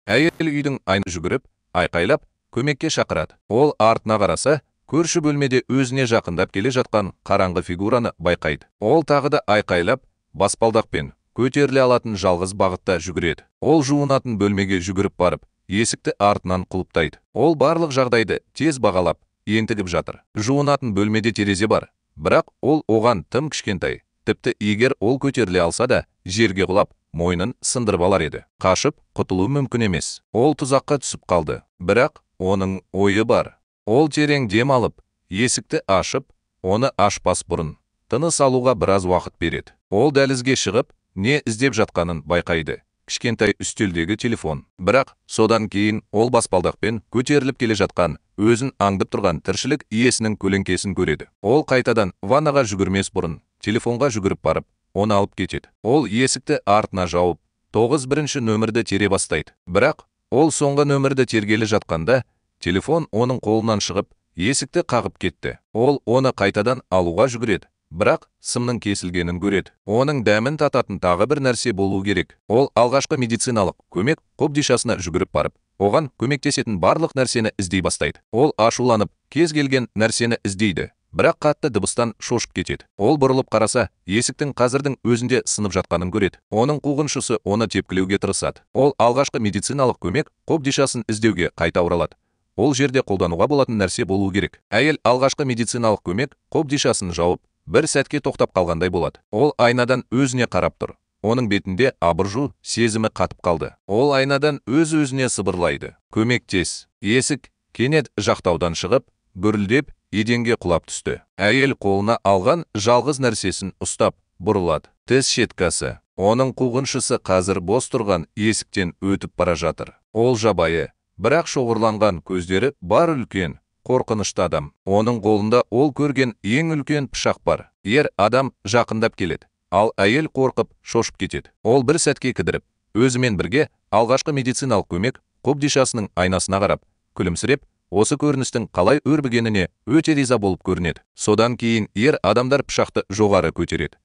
Әйел үйдің айна жүгіріп, айқайлап, көмекке шақырады. Ол артына қараса, көрші бөлмеде өзіне жақындап келе жатқан қараңғы фигураны байқайды. Ол тағы да айқайлап, баспалдақпен көтеріле алатын жалғыз бағытта жүгіреді. Ол жуынатын бөлмеге жүгіріп барып, есікті артынан құлыптайды. Ол барлық жағдайды тез бағалап, ентігіп жатыр. Жуынатын бөлмеде терезе бар, бірақ ол оған тым кішкентай. Тіпті егер ол көтеріле алса да, жерге құлап, мойнын сындырып алар еді. Қашып құтылу мүмкін емес. Ол тұзаққа түсіп қалды. Бірақ оның ойы бар. Ол терең дем алып, есікті ашып, оны ашпас бұрын тыныс алуға біраз уақыт береді. Ол дәлізге шығып, не іздеп жатқанын байқайды. Кішкентай үстелдегі телефон. Бірақ содан кейін ол баспалдақпен көтеріліп келе жатқан, өзін аңдып тұрған тіршілік иесінің көлеңкесін көреді. Ол қайтадан ваннаға жүгірмес бұрын телефонға жүгіріп барып, оны алып кетеді. Ол есікті артына жауып, 9 бірінші нөмірді тере бастайды. Бірақ ол соңғы нөмірді тергелі жатқанда, телефон оның қолынан шығып, есікті қағып кетті. Ол оны қайтадан алуға жүгіреді, бірақ сымның кесілгенін көреді. Оның дәмін тататын тағы бір нәрсе болу керек. Ол алғашқы медициналық көмек қобдишасына жүгіріп барып, оған көмектесетін барлық нәрсені іздей бастайды. Ол ашуланып, кез келген нәрсені іздейді, бірақ қатты дыбыстан шошып кетеді. Ол бұрылып қараса, есіктің қазірдің өзінде сынып жатқанын көреді. Оның қуғыншысы оны тепкілеуге тырысады. Ол алғашқы медициналық көмек қобдишасын іздеуге қайта оралады. Ол жерде қолдануға болатын нәрсе болу керек. Әйел алғашқы медициналық көмек қобдишасын жауып, бір сәтке тоқтап қалғандай болады. Ол айнадан өзіне қарап тұр. Оның бетінде абыржу сезімі қатып қалды. Ол айнадан өз-өзіне сыбырлайды. Көмектес. Есік кенет жақтаудан шығып, гүрілдеп еденге құлап түсті. Әйел қолына алған жалғыз нәрсесін ұстап, бұрылады. Тіс щеткасы. Оның қуғыншысы қазір бос тұрған есіктен өтіп бара жатыр. Ол жабайы, бірақ шоғырланған көздері бар үлкен, қорқынышты адам. Оның қолында ол көрген ең үлкен пышақ бар. Ер адам жақындап келеді, ал әйел қорқып, шошып кетеді. Ол бір сәтке кідіріп, өзімен бірге алғашқы медициналық көмек қобдишасының айнасына қарап, күлімсіреп, осы көріністің қалай өрбігеніне өте риза болып көрінеді. Содан кейін ер адамдар пышақты жоғары көтереді.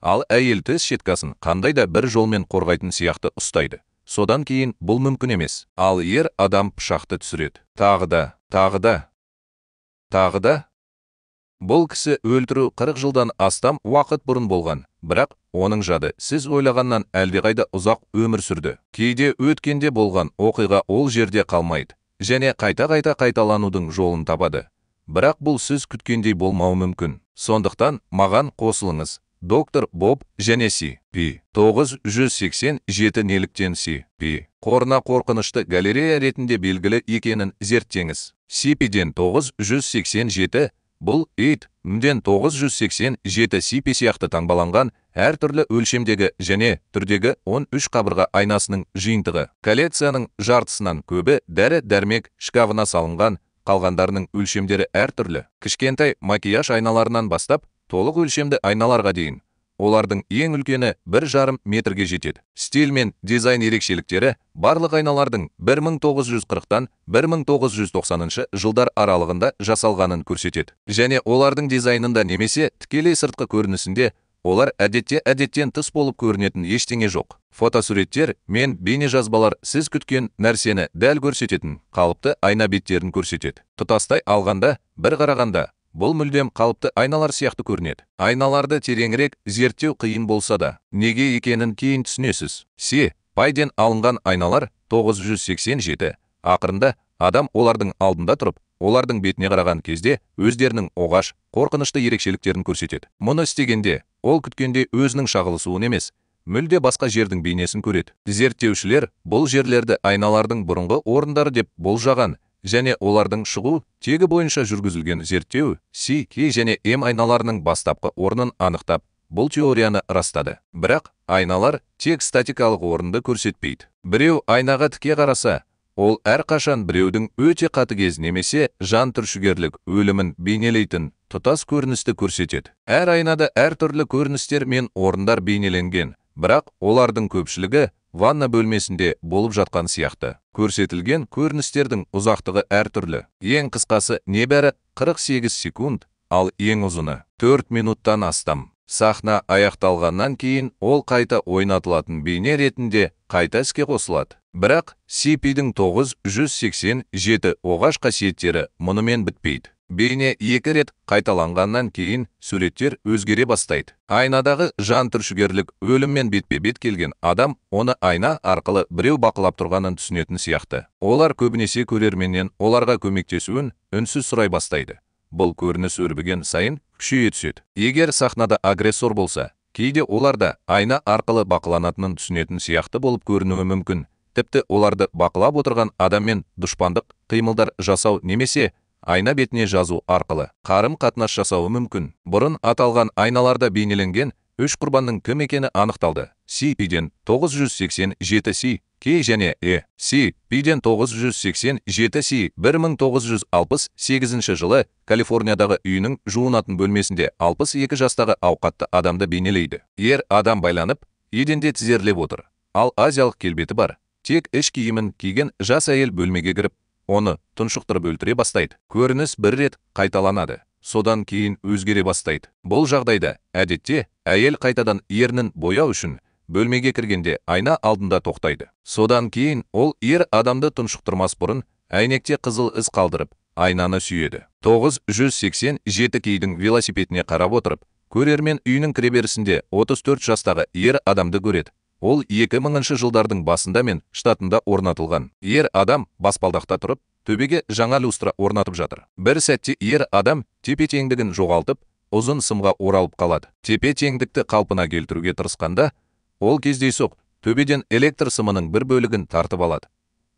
Ал әйел тіс щеткасын қандай да бір жолмен қорғайтын сияқты ұстайды. Содан кейін бұл мүмкін емес. Ал ер адам пышақты түсіреді. Тағы да, тағы да, тағы да. Бұл кісі өлтіру 40 жылдан астам уақыт бұрын болған, бірақ оның жады сіз ойлағаннан әлдеқайда ұзақ өмір сүрді. Кейде өткенде болған оқиға ол жерде қалмайды және қайта-қайта қайталанудың жолын табады. Бірақ бұл сіз күткендей болмауы мүмкін. Сондықтан маған қосылыңыз. Доктор Боб және Си Пи 987 неліктен Си Пи қорына қорқынышты галерея ретінде белгілі екенін зерттеңіз. Си Пиден 987 бұл ит мден 987 Си Пи сияқты таңбаланған әртүрлі өлшемдегі және түрдегі 13 қабырға айнасының жиынтығы. Коллекцияның жартысынан көбі дәрі-дәрмек шкафына салынған, қалғандарының өлшемдері әртүрлі. Кішкентай макияж айналарынан бастап толық өлшемді айналарға дейін. Олардың ең үлкені 1,5 метрге жетеді. Стиль мен дизайн ерекшеліктері барлық айналардың 1940-тан 1990 жылдар аралығында жасалғанын көрсетеді. Және олардың дизайнында немесе тікелей сыртқы көрінісінде олар әдетте әдеттен тыс болып көрінетін ештеңе жоқ. Фотосуреттер мен бейнежазбалар сіз күткен нәрсені дәл көрсететін қалыпты айна беттерін көрсетеді. Тұтастай алғанда, бір қарағанда, бұл мүлдем қалыпты айналар сияқты көрінеді. Айналарды тереңірек зерттеу қиын болса да, неге екенін кейін түсінесіз. Си Пайден алынған айналар 987. Ақырында адам олардың алдында тұрып, олардың бетіне қараған кезде өздерінің оғаш, қорқынышты ерекшеліктерін көрсетеді. Мұны істегенде, ол күткенде өзінің шағылысуын емес, мүлде басқа жердің бейнесін көреді. Зерттеушілер бұл жерлерді айналардың бұрынғы орындары деп болжаған және олардың шығу тегі бойынша жүргізілген зерттеу Си, К және М айналарының бастапқы орнын анықтап, бұл теорияны растады. Бірақ айналар тек статикалық орынды көрсетпейді. Біреу айнаға тіке қараса, ол әрқашан біреудің өте қатыгез немесе жан түршігерлік өлімін бейнелейтін тұтас көріністі көрсетеді. Әр айнада әртүрлі көріністер мен орындар бейнеленген, бірақ олардың көпшілігі ванна бөлмесінде болып жатқан сияқты. Көрсетілген көріністердің ұзақтығы әртүрлі. Ең қысқасы небәрі 48 секунд, ал ең ұзыны 4 минуттан астам. Сахна аяқталғаннан кейін ол қайта ойнатылатын бейне ретінде қайта іске қосылады. Бірақ CP-дің 987 оғаш қасиеттері мұнымен бітпейді. Бейне екі рет қайталанғаннан кейін суреттер өзгере бастайды. Айнадағы жан түршігерлік өліммен бетпе-бет келген адам оны айна арқылы біреу бақылап тұрғанын түсінетін сияқты. Олар көбінесе көрерменнен оларға көмектесуін үнсіз сұрай бастайды. Бұл көрініс өрбіген сайын күшейе түседі. Егер сахнада агрессор болса, кейде олар да айна арқылы бақыланатынын түсінетін сияқты болып көрінуі мүмкін. Тіпті оларды бақылап отырған адаммен дұшпандық қимылдар жасау немесе айна бетіне жазу арқылы қарым-қатынас жасауы мүмкін. Бұрын аталған айналарда бейнеленген үш құрбанның кім екені анықталды. CP-ден 987 C, K және E. CP-ден 987 C 1968 жылы Калифорниядағы үйінің жуынатын бөлмесінде 62 жастағы ауқатты адамды бейнелейді. Ер адам байланып, еденде тізерлеп отыр. Ал азиялық келбеті бар. Тек іш киімін киген жас әйел бөлмеге кіріп, оны тұншықтырып өлтіре бастайды. Көрініс бір рет қайталанады, содан кейін өзгере бастайды. Бұл жағдайда әдетте әйел қайтадан ернін бояу үшін бөлмеге кіргенде айна алдында тоқтайды. Содан кейін ол ер адамды тұншықтырмас бұрын әйнекте қызыл із қалдырып, айнаны сүйеді. 987 Кейдің велосипедіне қарап отырып, көрермен үйінің кіреберісінде 34 жастағы ер адамды көреді. Ол 2000 жылдардың басында мен штатында орнатылған. Ер адам баспалдақта тұрып, төбеге жаңа люстра орнатып жатыр. Бір сәтте ер адам тепе-теңдігін жоғалтып, ұзын сымға оралып қалады. Тепе-теңдікті қалпына келтіруге тырысқанда, ол кездейсоқ төбеден электр сымының бір бөлігін тартып алады.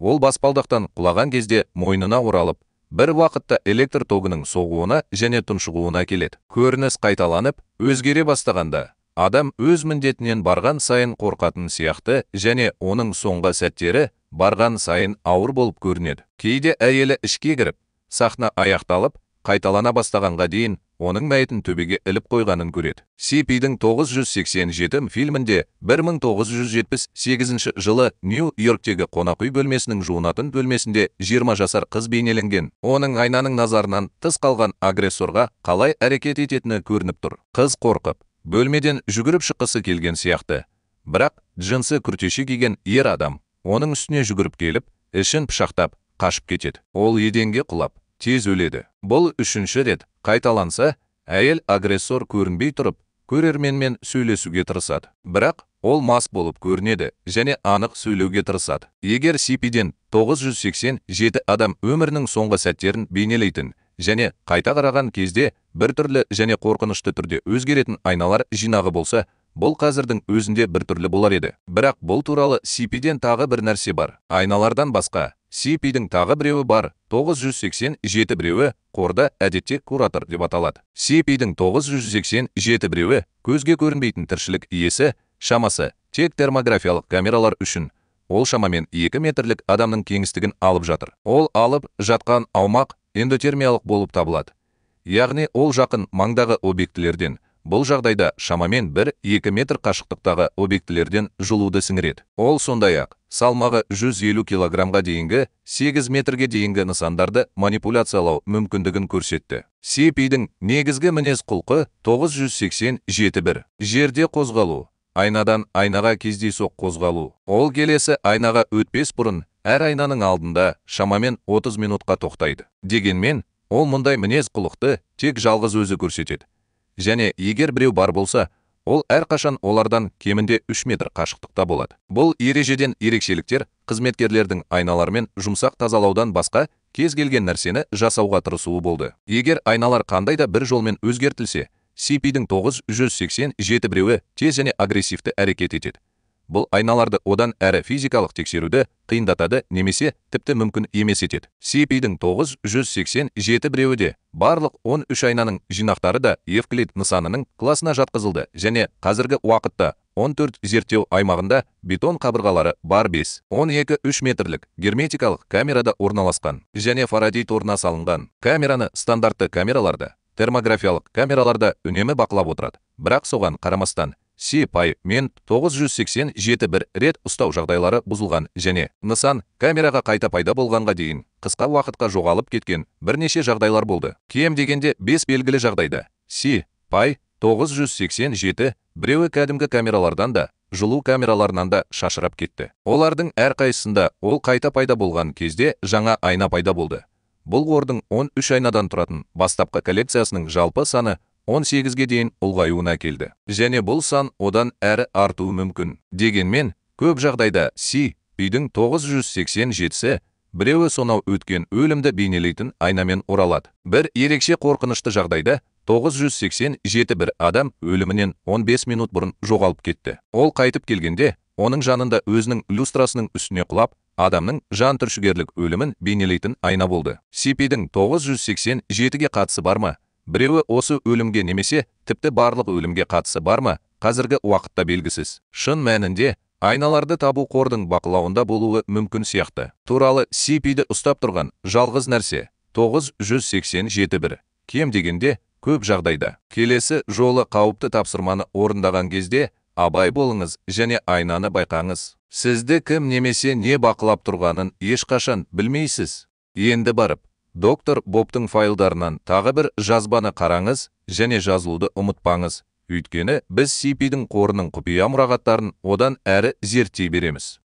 Ол баспалдақтан құлаған кезде мойнына оралып, бір уақытта электр тогының соғуына және тұншығуына келеді. Көрініс қайталанып, өзгере бастағанда, адам өз міндетінен барған сайын қорқатын сияқты және оның соңғы сәттері барған сайын ауыр болып көрінеді. Кейде әйелі ішке кіріп, сахна аяқталып, қайталана бастағанға дейін оның мәйітін төбеге іліп қойғанын көреді. CP-дің 987 фильмінде 1978 жылы Нью-Йорктегі қонақүй бөлмесінің жуынатын бөлмесінде 20 жасар қыз бейнеленген. Оның айнаның назарынан тыс қалған агрессорға қалай әрекет ететіні көрініп тұр. Қыз қорқып, бөлмеден жүгіріп шыққысы келген сияқты. Бірақ джинсы күртеше киген ер адам оның үстіне жүгіріп келіп, ішін пышақтап, қашып кетеді. Ол еденге құлап, тез өледі. Бұл үшінші рет қайталанса, әйел агрессор көрінбей тұрып, көрерменмен сөйлесуге тырысады. Бірақ ол мас болып көрінеді және анық сөйлеуге тырысады. Егер CP-ден 987 адам өмірінің соңғы сәттерін бейнелейтін және қайта қараған кезде біртүрлі және қорқынышты түрде өзгеретін айналар жинағы болса, бұл қазірдің өзінде біртүрлі болар еді. Бірақ бұл туралы CP-ден тағы бір нәрсе бар. Айналардан басқа CP-дің тағы біреуі бар. 987 біреуі қорда әдетте куратор деп аталады. CP-дің 987 біреуі көзге көрінбейтін тіршілік иесі, шамасы тек термографиялық камералар үшін. Ол шамамен 2 метрлік адамның кеңістігін алып жатыр. Ол алып жатқан аумақ эндотермиялық болып табылады. Яғни ол жақын маңдағы объектілерден, бұл жағдайда шамамен 1-2 метр қашықтықтағы объектілерден жылуды сіңіреді. Ол сондай-ақ салмағы 150 килограммға дейінгі 8 метрге дейінгі нысандарды манипуляциялау мүмкіндігін көрсетті. CP-дің негізгі мінез-құлқы 987.1. Жерде қозғалу, айнадан айнаға кездейсоқ қозғалу. Ол келесі айнаға өтпес бұрын әр айнаның алдында шамамен 30 минутқа тоқтайды. Дегенмен, ол мұндай мінез-құлықты тек жалғыз өзі көрсетеді. Және егер біреу бар болса, ол әрқашан олардан кемінде 3 метр қашықтықта болады. Бұл ережеден ерекшеліктер қызметкерлердің айналармен жұмсақ тазалаудан басқа кез келген нәрсені жасауға тырысуы болды. Егер айналар қандай да бір жолмен өзгертілсе, CP-дің 987 біреуі тез және агрессивті әрекет етеді. Бұл айналарды одан әрі физикалық тексеруді қиындатады немесе тіпті мүмкін емес етеді. CP-дің 987 біреуі де барлық 13 айнаның жинақтары да Евклид нысанының класына жатқызылды және қазіргі уақытта 14 зерттеу аймағында бетон қабырғалары бар 5, 12-3 метрлік герметикалық камерада орналасқан және Фарадей торына салынған. Камераны стандартты камераларда, термографиялық камераларда үнемі бақылап отырады. Бірақ соған қарамастан CP мен 987 бір рет ұстау жағдайлары бұзылған және нысан камераға қайта пайда болғанға дейін қысқа уақытқа жоғалып кеткен бірнеше жағдайлар болды. Кем дегенде 5 белгілі жағдайда CP 987 біреуі кәдімгі камералардан да жылу камераларынан да шашырап кетті. Олардың әрқайсысында ол қайта пайда болған кезде жаңа айна пайда болды. Бұл қордың 13 айнадан тұратын бастапқы коллекциясының жалпы саны 18-ге дейін ұлғаюына әкелді. Және бұл сан одан әрі артуы мүмкін. Дегенмен, көп жағдайда SCP-дің 987-сі біреуі сонау өткен өлімді бейнелейтін айнамен оралады. Бір ерекше қорқынышты жағдайда 987 бір адам өлімінен 15 минут бұрын жоғалып кетті. Ол қайтып келгенде, оның жанында өзінің люстрасының үстіне құлап, адамның жан түршігерлік өлімін бейнелейтін айна болды. SCP-дің 987-ге қатысы бар ма? Біреуі осы өлімге немесе тіпті барлық өлімге қатысы бар ма? Қазіргі уақытта белгісіз. Шын мәнінде, айналарды табу қордың бақылауында болуы мүмкін сияқты. Туралы SCP-ді ұстап тұрған жалғыз нәрсе 987 бір. Кем дегенде, көп жағдайда. Келесі жолы қауіпті тапсырманы орындаған кезде абай болыңыз және айнаны байқаңыз. Сізді кім немесе не бақылап тұрғанын ешқашан білмейсіз. Енді барып, доктор Бобтың файлдарынан тағы бір жазбаны қараңыз және жазылуды ұмытпаңыз. Өйткені біз SCP-дің қорының құпия мұрағаттарын одан әрі зерттей береміз.